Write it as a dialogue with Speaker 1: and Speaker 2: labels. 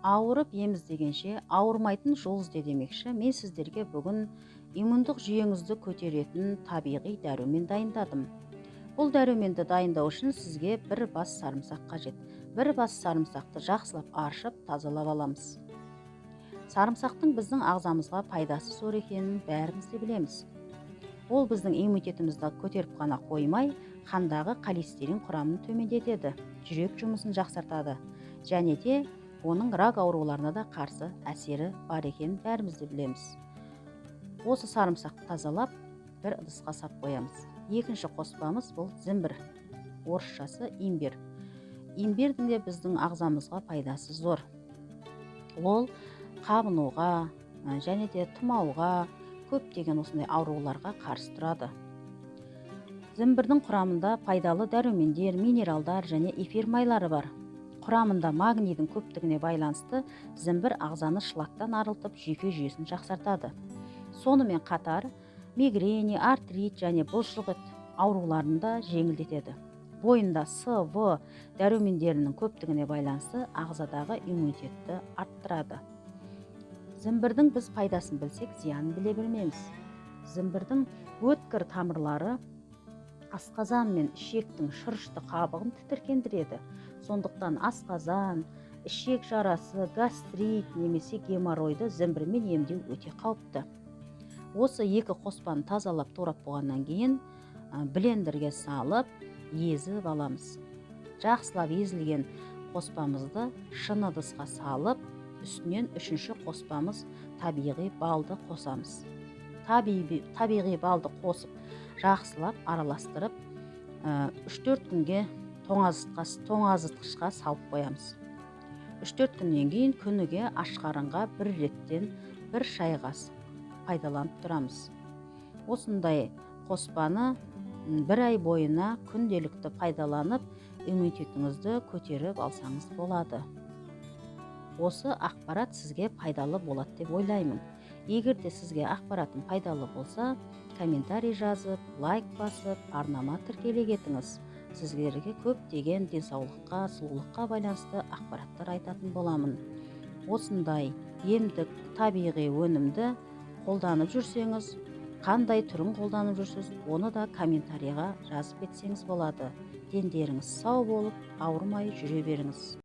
Speaker 1: Ауырып ем іздегенше ауырмайтын жол ізде демекші, мен сіздерге бүгін иммундық жүйеңізді көтеретін табиғи дәрумен дайындадым. Бұл дәруменді дайындау үшін сізге бір бас сарымсақ қажет. Бір бас сарымсақты жақсылап аршып, тазалап аламыз. Сарымсақтың біздің ағзамызға пайдасы зор екенін бәріміз де білеміз. Ол біздің иммунитетімізді көтеріп қана қоймай, қандағы холестерин құрамын төмендетеді, жүрек жұмысын жақсартады және де оның рак ауруларына да қарсы әсері бар екенін бәріміз де білеміз. Осы сарымсақты тазалап, бір ыдысқа сап қоямыз. Екінші қоспамыз бұл зімбір, орысшасы имбирь. Имбирдің де біздің ағзамызға пайдасы зор. Ол қабынуға және де тұмауға, көптеген осындай ауруларға қарсы тұрады. Зімбірдің құрамында пайдалы дәрумендер, минералдар және эфир майлары бар. Құрамында магнийдің көптігіне байланысты зімбір ағзаны шлактан арылтып, жүйке жүйесін жақсартады. Сонымен қатар мигрени, артрит және бұлшық ет ауруларын да жеңілдетеді. Бойында С, В дәрумендерінің көптігіне байланысты ағзадағы иммунитетті арттырады. Зімбірдің біз пайдасын білсек, зиянын біле бермейміз. Зімбірдің өткір тамырлары асқазан мен ішектің шырышты қабығын тітіркендіреді. Сондықтан асқазан, ішек жарасы, гастрит немесе геморройды зімбірмен емдеу өте қауіпті. Осы екі қоспаны тазалап турап болғаннан кейін блендерге салып езіп аламыз. Жақсылап езілген қоспамызды шыны ыдысқа салып, үстінен үшінші қоспамыз табиғи балды қосамыз. Табиғи балды қосып, жақсылап араластырып, 3-4 күнге тоңазытқышқа салып қоямыз. 3-4 күннен кейін күніге аш қарынға бір реттен бір шай қасық пайдаланып тұрамыз. Осындай қоспаны бір ай бойына күнделікті пайдаланып, иммунитетіңізді көтеріп алсаңыз болады. Осы ақпарат сізге пайдалы болады деп ойлаймын. Егер де сізге ақпаратым пайдалы болса, комментарий жазып, лайк басып, арнама тіркеле кетіңіз. Сіздерге көптеген денсаулыққа, сұлулыққа байланысты ақпараттар айтатын боламын. Осындай емдік табиғи өнімді қолданып жүрсеңіз, қандай түрін қолданып жүрсіз, оны да комментарийға жазып кетсеңіз болады. Дендеріңіз сау болып, ауырмай жүре беріңіз.